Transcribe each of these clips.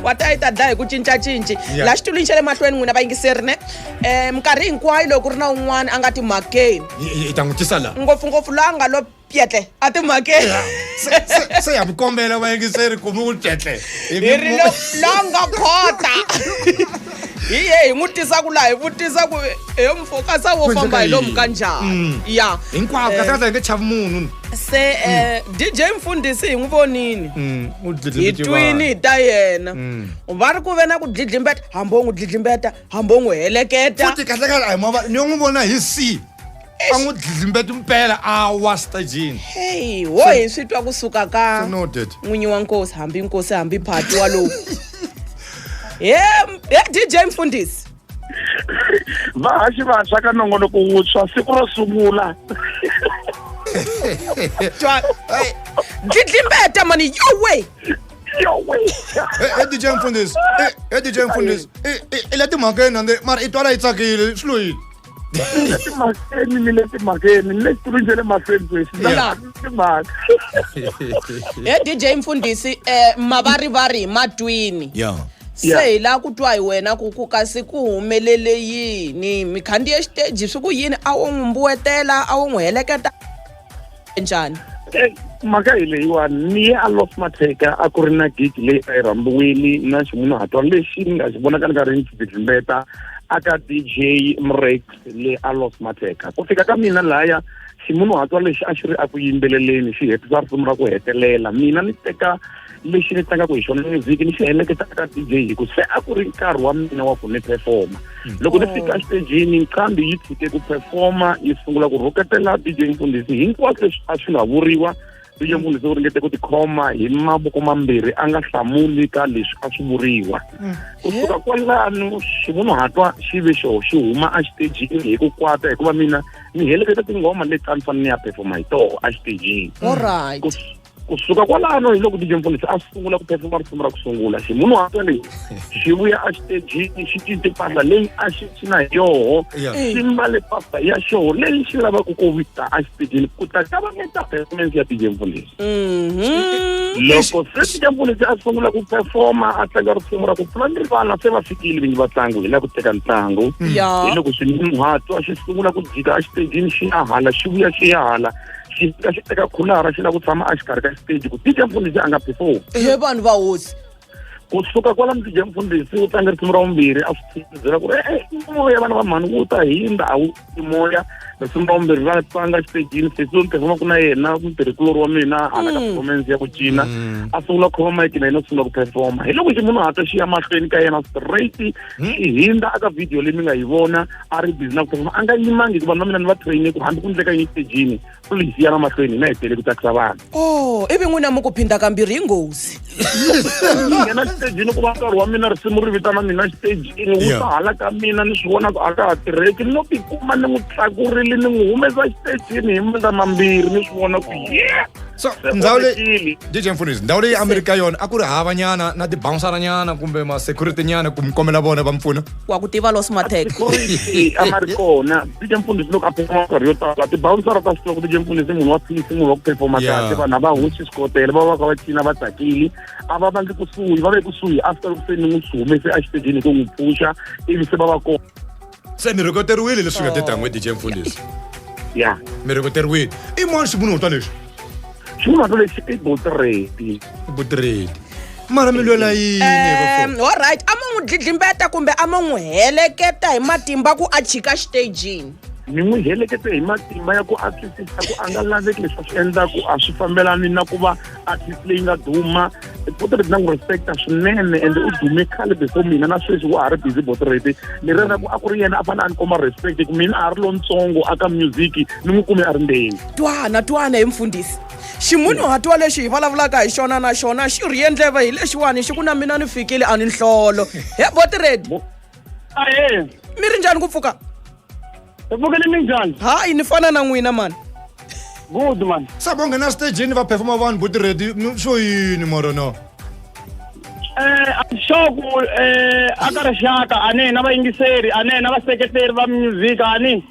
Wa ta yi ta dlaya hi ku cincacinci. Yeah. Laha xitulwini xa le mahlweni n'wina vayingiseri ne minkarhi hinkwayo loko ku ri na un'wana a nga timhakeni, Hi ta n'wi tisa laha. Ngopfungopfu loyi a nga lo pyetle a timhakeni. Se ya mi kombela vayingiseri ku mi n'wi pyetle. Hi ri lo nga khota hi ye hi n'wi tisa ku laha hi vutisa ku he mfokasa wo Ku famba hi endleka lomu yini? ka njhani ya. Hinkwako kahle kahle hi nge chavi munhu. Se DJ Mfundhisi hi n'wi vonini. U Hi dlidlimbete twini vanhu. hi ta yena. Va ri ku ve na ku dlidlimbeta, hambi wo n'wi dlidlimbeta, hambi wo n'wi heleketa. Futhi kahle kahle a hi mava ni yo n'wi vona hi c a n'wi dlidlimbeta mpela a wa stagini. Hey, wo hi swi twa kusuka ka So noted. N'winyi wa nkosi, hambi nkosi hambi phati walowu. He DJ Mfundhisi. Vahaxi vantshwa ka nongonoko wuntshwa siku ro sungula. Twa dlidlimbeta mani, yowe. Yowe. He DJ Mfundhisi, he DJ Mfundhisi, i le timhakeni ande mara i twala yi tsakile swi lo yini? Ni le timhakeni, ni le timhakeni, ni le xitulwini xa le mahlweni sweswi. Yeah. Timhaka. He DJ Mfundhisi, mavarivari hi matwini. Se hi lava ku twa hi wena ku kasi ku humelele yini, mi khandziye xiteji swi ku yini, a wo n'wi mbuwetela, a wo n'wi heleketa njhani? Mhaka hi leyiwani, ni ye a Los Matheka, a ku ri na gig leyi a yi rhambiwile na ximunhuhatwa lexi ni nga xi vona ka ni karhi ni xidlidlimbeta aka DJ Mrex le a Los Matheka. Ku fika ka mina laya, ximunhuhatwa lexi a xi ri aku yimbeleleni xi hetisa risimu ra ku hetelela, mina ni teka lexi ni tlangaka hi xona music ni xi heleketa ka DJ, hi ku se a ku ri nkarhi wa mina wa ku ni performa. Loko ni fika xitejini, nqambi yi tshike ku performa, yi sungula ku rhuketela DJ Mfundhisi hinkwaswo leswi a swi nga vuriwa. DJ Mfundhisi u ringete ku tikhoma hi mavoko mambirhi, a nga hlamuli ka leswi a swi vuriwa. Kusuka kwalano ximunhuhatwa xi ve xo xi huma exitejini hi ku kwata, hikuva mina ni heleketa tinghoma leti a ni fanele ni ya performa hi toho exitejini. Alright. Kusuka kwalano hi loko DJ Mfundhisi a sungula ku performa risimu ra ku sungula, ximunhuhatwa leyi xi vuya exitejini xi cince mpahla leyi a xi cina hi yoho. Xi mbale mpahla ya xoho leyi xi lavaka ku vita exitejini ku ta kavanyeta performance ya DJ Mfundhisi. Loko se DJ Mfundhisi a sungula ku performa, a tlanga risimu ra ku pfula ni rivala, se va fikile vinyi va ntlangu, hi la ku teka ntlangu. Hi loko ximunhuhatwa xi sungula ku jika exitejini, xi ya hala, xi vuya, xi ya hala, xi fika xi teka khulara, xi lava ku tshama exikarhi ka xiteji ku DJ Mfundhisi a nga perform. He vanhu va hosi. Kusuka kwalano DJ Mfundhisi u tlanga risimu ra vumbirhi, a swi byela ku ri moya vana va mhani wu ta hindza, a wu ti moya. Risimu ra vumbirhi ra tlanga xitejini, sesi loyi ni performaka na yena, mutirhikulori wa mina hala ka performance ya ku cina, a sungula ku khoma mic na yena, a sungula ku performa. Hi loko ximunhuhatwa xi ya mahlweni ka yena straight, xi hindza aka video leyi mi nga yi vona, a ri busy na ku performa, a nga yimangi, hikuva na mina ni va train ku hambi ku endleka yini xitejini, please yana mahlweni, hina hi tele ku tsakisa vanhu. Oh, ivi n'wina mi ku phinda kambirhi hi nghozi. Ni nghena xitejini ku va nkarhi wa mina, risimu ri vitana mina xitejini, wu ta hala ka mina, ni swi vona ku a ka ha tirheki, ni no tikuma ni n'wi tlakurile, ni n'wi humesa xitejini hi mandla mambirhi, ni swi vona ku yeah. So Se ndhawu leyi onhakile. DJ Mfundhisi, ndhawu leyi a mi ri ka yona a ku ri hava nyana na ti-bouncer nyana kumbe ma-security nyana ku mi kombela vona va mi pfuna? Wa ku tiva Los Matheka. Security a ma ri kona. DJ Mfundhisi loko a performa minkarhi yo tala, ti-bouncer ta swi tiva ku DJ Mfundhisi munhu wa peace, munhu wa ku performa kahle. Vanhu a va hoxi swikotela, va va ka va cina va tsakile, a va vangi kusuhi, va ve kusuhi after loko se ni n'wi humese exitejini ku n'wi pfuxa, ivi se va va kona. Se mi rhekoteriwile leswi nga te tangwe DJ Mfundhisi? Ya. Mi rhekoteriwile. I mani ximunhuhatwa lexi? Ximunhuhatwa lexi i Botredi. Botredi. Mara mi lwela yini? Alright, a mo n'wi dlidlimbeta kumbe a mo n'wi heleketa hi matimba ku a chika xitejini? Ni n'wi helekete hi matimba ya ku a twisisa ku a nga laveki leswi a swi endlaku, a swi fambelani na ku va artist leyi nga duma. Botredi na n'wi respecta swinene, ende u dume khale before mina, na sweswi wa ha ri busy. Botredi leri ra ku a ku ri yena a fanele a ni komba respect, ku mina a ha ri lontsongo aka music, ni n'wi kume a ri ndzeni. Twana, twana hi mfundhisi, ximunhuhatwa lexi hi vulavulaka hi xona na xona xi rhiye ndleve hi lexiwani, xi ku na mina ni fikile, a ni nhlolo. He Botiredi. Ahe. Mi ri njhani ku pfuka? Hi pfukile, minjhani? Hayi, ni fana na n'wina mani. Good man. Se vo nghena stagini va performa vanhu, Botiredi, swo yini mara na? I'm sure ku aka rixaka ane na vayingiseri ane na vaseketeri va music ani.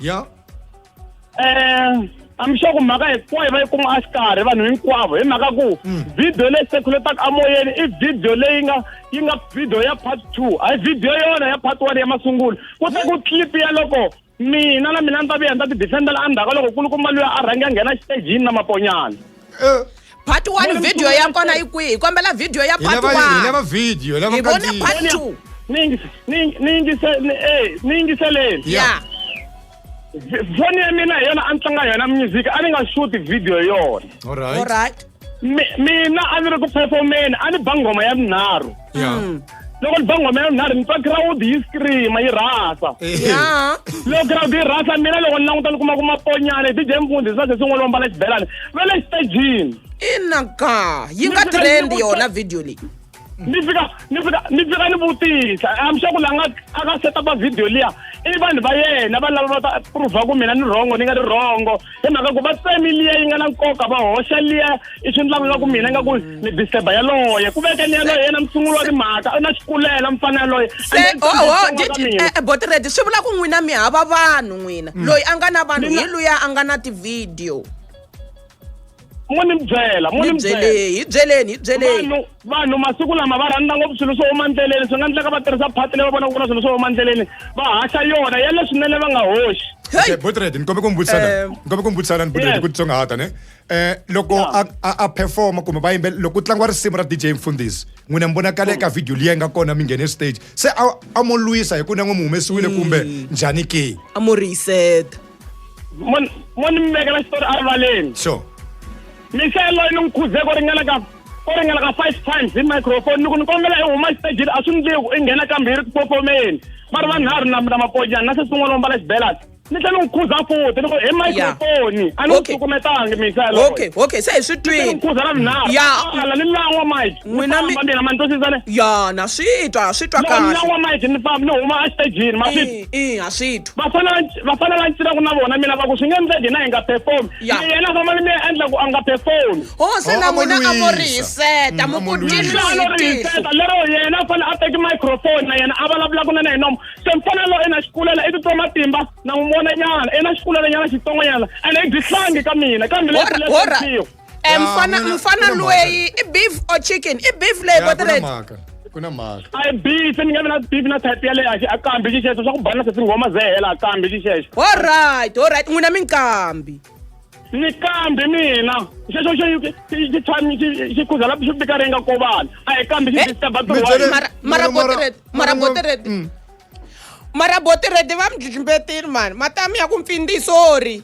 I'm sure ku mhaka hinkwayo va yi kuma exikarhi vanhu hinkwavo hi mhaka ku video leyi circulataka amoyeni i video leyi nga yi nga video ya part 2 hayi video yona ya part 1 ya masungulo ku ta ku clip ya loko mina na mina ni ta vuya ni ta ti defendela endzhaku loko kulukumba luya a rhange a nghena xitejini na maponyana. Part 1 video ya kona yi kwihi? Hi kombela video ya part 1. Hi lava video, hi lava Hi vone part 2. Ni yingiseleni. Yeah. Foni ya mina hi yona a ni tlanga yona music, a ni nga shoot video yona. All right. All right. Mina a ni ri ku performeni, a ni ba nghoma ya vunharhu. Yeah. Loko ni ba nghoma ya vunharhu ni twa crowd yi scream yi rhasa. Yeah. Loko crowd yi rhasa mina loko ni languta ni kuma ku maponyana DJ Mfundhisi na sesi n'wana wa mbala xibelani va le xitejini. Ina ka yi nga trend yona video leyi. Ni fika ni vutisa I'm sure ku la nga a ka set up video liya i vanhu va yena va lava va ta prove ku mina ni wrong ni nga ri wrong hi mhaka ku va tsemi liya yi nga na nkoka va hoxa liya i swi endlaka nga ku mina nga ku ni disturb yaloye ku veke ni yaloye yena musunguli wa timhaka na xikulela mfana yaloye. Se Botiredi swi vula ku n'wina mi hava vanhu n'wina loyi a nga na vanhu hi luya a nga na ti-video. Mo ni byela, mo ni byela. Hi byeleni, hi byeleni. Vanhu masiku lama va rhandza ngopfu swilo swo huma ndleleni, swi nga endleka va tirhisa phati leyi va vonaka ku na swilo swo huma ndleleni, va haxa yona ya leswinene va nga hoxi. Okay, Botiredi, ni kombe ku mi vutisana. Ni kombe ku mi vutisana ni Botiredi ku titsongahata ne. Loko a performa kumbe va yimbelela, loko ku tlangiwa risimu ra DJ Mfundhisi, n'wina mi vonakala eka video liya yi nga kona mi nghene stage. Se a mo lwisa hi ku na n'wi mi humesiwile kumbe njhani ke? A mo reset. Mo ni mi vekela xitori a rivaleni. Sure. Michelle loyi ni n'wi khuze ko ringana ka 5 times hi microphone ni ku ni kombela i huma xitejini a swi ndliwi i nghena kambirhi ku performeni. Va ri vanharhu na maponyana na sesi n'wana wa mbala xibelani. Ni tlhela ni n'wi khuza futhi ni ku hi microphone a ni n'wi cukumetangi Michelle. Okay, se hi swi twini. Ni khuza ra vunharhu. Yeah. Ala ni lan'wa mic. N'wina mi mina ma ni twisisa ne? Ya, na swi twa, swi twa kahle. Ni lan'wa mic ni famba ni huma exitejini, ma swi twa. Ha swi twa. Va fanele va cinaka na vona mina va ku swi nge endleki hina hi nga perform. Yeah. Yena famba ni mi endla ku a nga perform. Ho se na n'wina a mo reset, mu ku tihlo hi tihlo. Lero yena a fanele a teki microphone na yena a vulavula kunene hi nomu. Se mfana loyi ina xikulela i titwa matimba na n'wi vona nyana, ina xikulela nyana xitsongonyana ene i byi hlangi ka mina kambe leswi. Mfana loyi i beef or chicken? I beef leyi Botiredi. Ku na mhaka. A beef ni nga vi na beef na type ya leyi a kambi xixexo swa ku bana se tinghoma ze hela a kambi xixexo. All right, n'wina minkambi. Ni kambi mina. Xexo xi khuza la xi fika ringa ko vanhu. A hi kambi xi disturb Mara Botiredi, mara Botiredi. Mara Botiredi va mi dlidlimbetile mani. Matamu ya ku mpfindi sorry.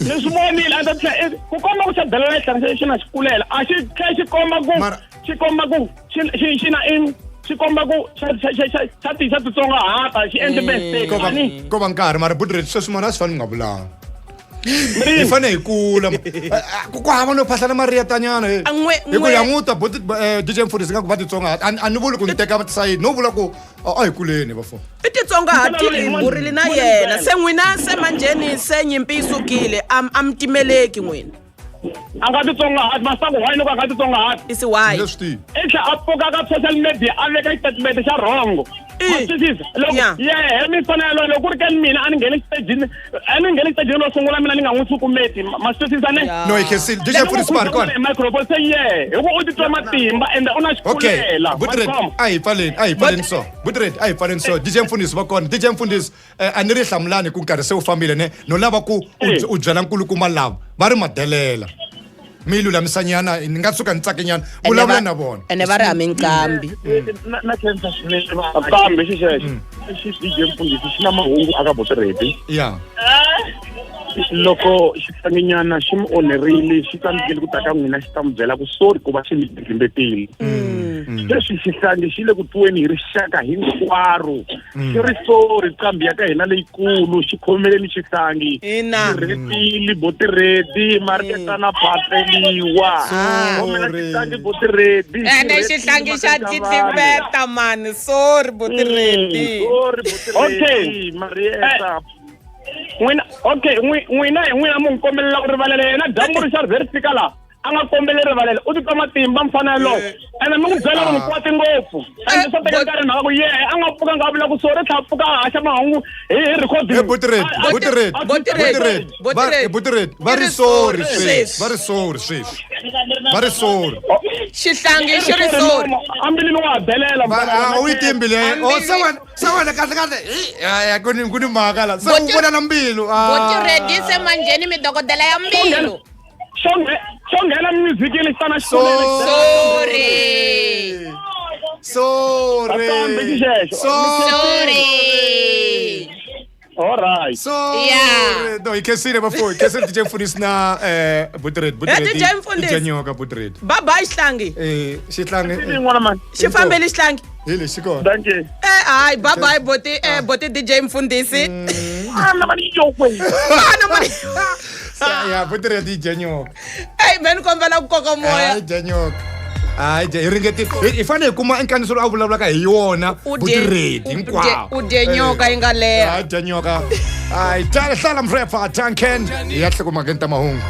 Ni swi vonile a ta tlhela ku komba ku xa belela etlhelo xi na xikulela a xi tlhela xi komba ku xi komba ku xi na in xi komba ku xa ti xa titsongahata xi endle mistake ko va nkarhi mara Botiredi sweswi mara a swi fanele nga vulanga. Hi fanele hi kula ku hava no phahlana mariyatanyana hi ku ya n'wi ta DJ Mfundhisi nga ku va titsongahata a ni vuli ku ni teka sayiti no vula ku a hi kuleni va fo. I titsongahatile hi burile na yena se n'wina se manjheni se nyimpi yi sukile a mi timeleki n'wina. A nga titsongahati masangu why loko a nga titsongahati isi why i tlhela a pfuka ka social media a veka xitatimende xa wrong. Loko yehe mifana yaloye loko ku ri ka mina a ni ngheni xitejini a ni ngheni xitejini ro sungula mina ni nga n'wi cukumeti ma swi twisisa ne? No hi khensile DJ Mfundhisi va ri kona microphone se yehe hi ku u titwa matimba ende u na xikulela. Botiredi a hi pfaleni so Botiredi a hi pfaleni so DJ Mfundhisi va kona. DJ Mfundhisi a ni ri hlamulani ku nkarhi se wu fambile ne no lava ku u byela nkulukumba lava va ri madelela mi lulamisanyana ni nga suka ni tsakenyana vulavula na vona ene va ri hami nqambi na khensa swinene va kambi xixexo xi DJ Mfundhisi xi na mahungu aka Botiredi. Yeah. Loko xihlanginyana xi mi onherile xi tsandzekile ku ta ka n'wina xi ta mi byela ku sorry ku va xi mi dlimbetile. Sweswi xihlangi xi le ku tweni hi rixaka hinkwaro. Xi ri sorry nqambi ya ka hina leyikulu xi khomeleni xihlangi. Ina. Xi rhetile Botiredi mariketana phatleliwa. Khomela xihlangi Botiredi. Ene xihlangi xa dlidlimbeta mani sorry Botiredi. Sorry Botiredi. Okay. Marieta. N'wina okay n'wina hi n'wina mu n'wi kombelela ku rivalela yena dyambu ri xa ri ze ri fika laha. A nga kombeli rivalelo u titwa matimba mfana yalowo ene mi n'wi byela ku ni kwate ngopfu ende swa teka nkarhi mhaka ku yehe a nga pfuka nga vula ku sorry tlha pfuka a haxa mahungu hi hi recording Eh, Butiredi, Butiredi, Butiredi, Butiredi, Butiredi. Butiredi, va ri sorry sweswi, va ri sorry sweswi, va ri sorry. Xihlangi xi ri sorry. Ambilini wa ha belela. Va a wu yi timbi leyi. Oh, se wena, se wena kahle kahle. Hi, ya ya ku ni ku ni mhaka la. Se u vona na mbilu. Ah. Butiredi se manjheni mi dokodela ya mbilu. Xo xo nghena musicini xi tana xi Sorry. Sorry. Nakambe xi xexo. Sorry. All right. Sorry. Yeah. No, hi khensile bafo. Hi khensile DJ Mfundhisi na eh Butiredi. Butiredi. DJ Mfundhisi. DJ Nyoka Butiredi. Bye bye xihlangi. Eh, xihlangi. Yin'wana mani. Xi fambile xihlangi. Hi lexi kona. Thank you. Eh hayi bye bye boti eh boti DJ Mfundhisi. Ana mani yokwe. Ana mani. Ya, Butiredi dya nyoka. Ey me ni kombela ku koka moya. Hayi dya nyoka. Hayi dya hi ringeti hi fanele hi kuma nkandziso lowu a vulavulaka hi yona U dye- Butiredi u hinkwawo. dye- u dye nyoka yi nga leha. Hayi dya nyoka. Hayi hlala mrepha Duncan. Hi ya hlokomhakeni ta mahungu.